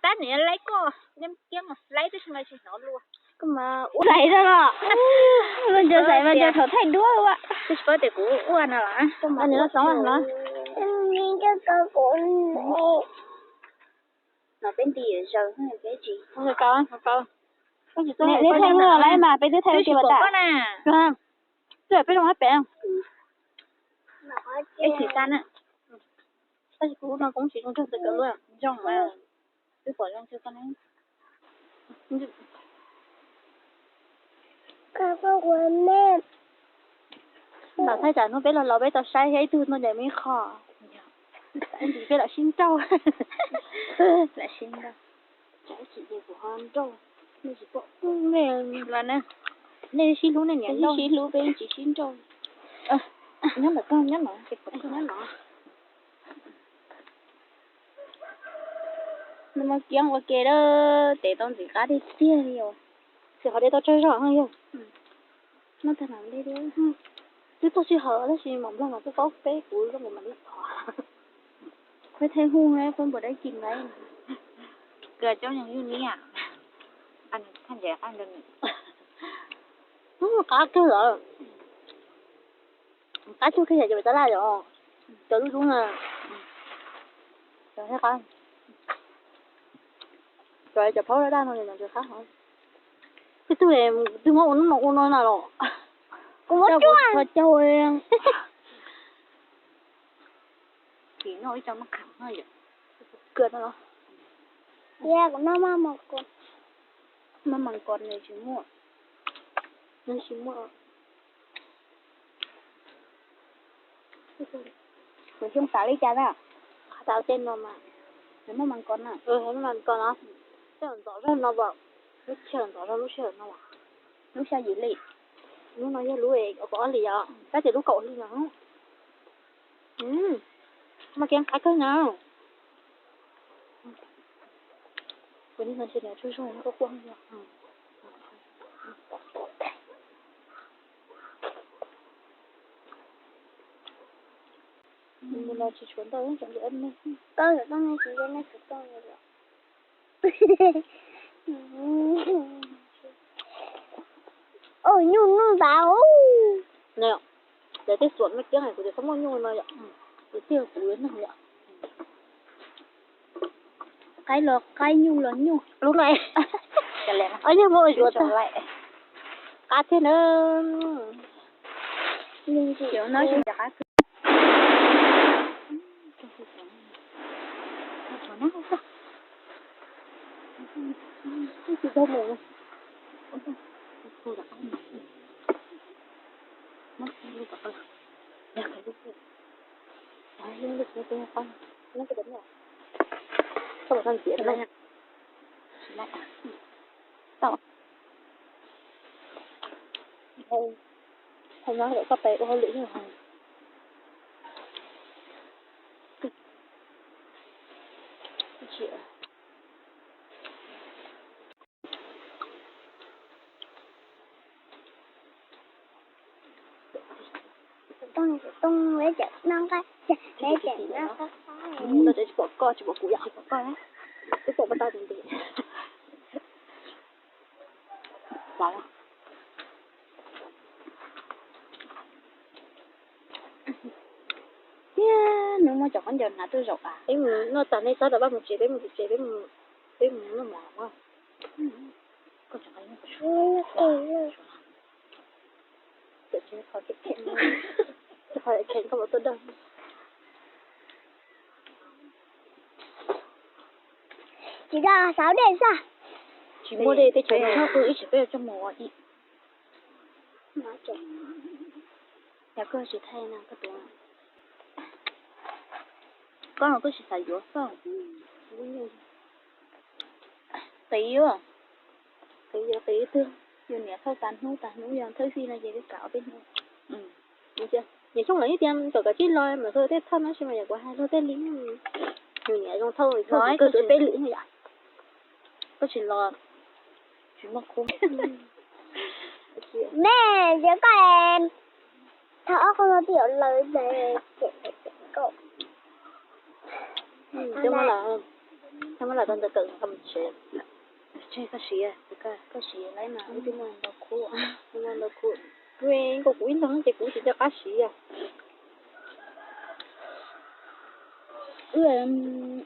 Tab nim laib koj, laib tab sis mas tsis hnov lus. Koj mas ua lais rau los. Los ncaws xaiv mas ncaws thaum thaij duab ua. Twb tsis paub tias kuv ua no los. Nws los xoov los. No peb nti zaws peb tsis. Neb thaij hnub no lawm mas peb twb thaij ua ke pas tas. Twb peb zoo hab pem. Peb thim tas na. Tab sis kuv no kuv tsis zoo nraug txawv kawg li, zoo mas twb pom zoo tsis koj ne. Lam thaij tsam hnub peb los laus peb tau saib thiab ib tug no ces me qho. Peb lam sib nrauj. Lam sib nrauj. Tsam ib chim ces kuv ho nrauj. Nej tsis pom, nej los na, nej sib hlub nej niam sib hlub peb tsis sib nrauj. Nyob ntawm koj nyob no, nyob no. Nws mas kiab ua ke lawm, tes tau ntxim qab tiag tiag li os. Tsis qhov de tau tsawg zog yog. Muab tag mam li. Twb tau sij hawm tab sis mam nplag mas twb paub peb kuv zoo mam li thov. Khuaib thaij hu, khuaib npua dab kis nkaib. Kws coob yog yug niam. Thaj ntses qab nrog nws. Qab kawg lawm. Qab tug kawg yam ces pem tab laj yom. Cov lub dub na. Cov thiab qab. Cov cov phaub daj daj no ces qab hov. Tej tug twg muab ua nub no ua no na los. Kuv muab cuaj. Tho caug. Tsis noj ib co maj qham no yom. Kawg no los. Kuv noj maj maj kos. Maj maj kos nws tsis muaj. Nws tsis muaj. Kuv xyoo xav li cas na? Qhov tas tej no mas, nws maj maj kos na. Maj maj kos no. Tej ntxov zog no as, lub chaw ntxov zog lub sij hawm no. Lub xya yim hli. Lub no yog lub kaum ob hlis os, tab sis lub kaum hli no. Mas kiag qab kawg na. Kuv niag no ntshe nws tsaug zog koj quaj. Mus no tsis tshuav ntau, tseem nti me. Koj yuav tau me tsis yog me tsis tau li. Nyuj nuj npav. Lawv tej xuam me kiab hais kuv tias koj muaj nyuj no yom. Kuv tiag kuv yuav neeg yom. Qaib los qaib, nyuj los nyuj. Lub no, o, yog muaj ua yuav tag. Qab thiab na. Qab. Thaum no kom koj pem ua hauj lwm. Tooj, tooj, no tsis pom koj, tsis pom kuv yom, tsis pom koj na. Twb pom pas tau nti. Thiab nws muab cov khaub ncaws hnav tuaj zaum as. Peb mus noj tas nej txhob rov pab mus tsev, peb mus tsev, peb mus, peb mus noj mov. Koj tseem qhov kheev, koj mus tuaj dag. Tsis tau xav dej xwb. Tsis muaj dej, teb chaws no tshoob qw ib tsis peb coj mus ua ib. Yog koj tsis thaij no koj tus, koj no koj tsis xav yuav xwb. Qiv, qiv, qiv twg, yus niam thauj tas hnub tas hnub, yog thawj fij no ces twb kav ob peb hnub. Nyias xyoo lawm ib tias kom kav tsij los mas luag tej thauj no tab sis mas yog kuv hais luag tej li, yus niam zoo thauj, thauj kawg tsuav peb lwm yom. Koj tsis los tsis muaj khub. Nej, yog koj thaum ob qho no twb yuav lawv ntawd, cem cem koj. Twb muab lawm. Koj muab los tau ntawd kawm koj mus tsev. Tseg koj siv, koj siv lawm mas wb twb muaj ntau khub, muaj ntau khub. Nkaus kuv ib leeg ces kuv tsis nco qab siv. Wb,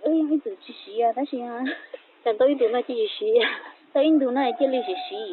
wb yeej ib txwm tsis siv tab sis cas tau ib ntus no cia li siv, tau ib ntus no cia li siv siv.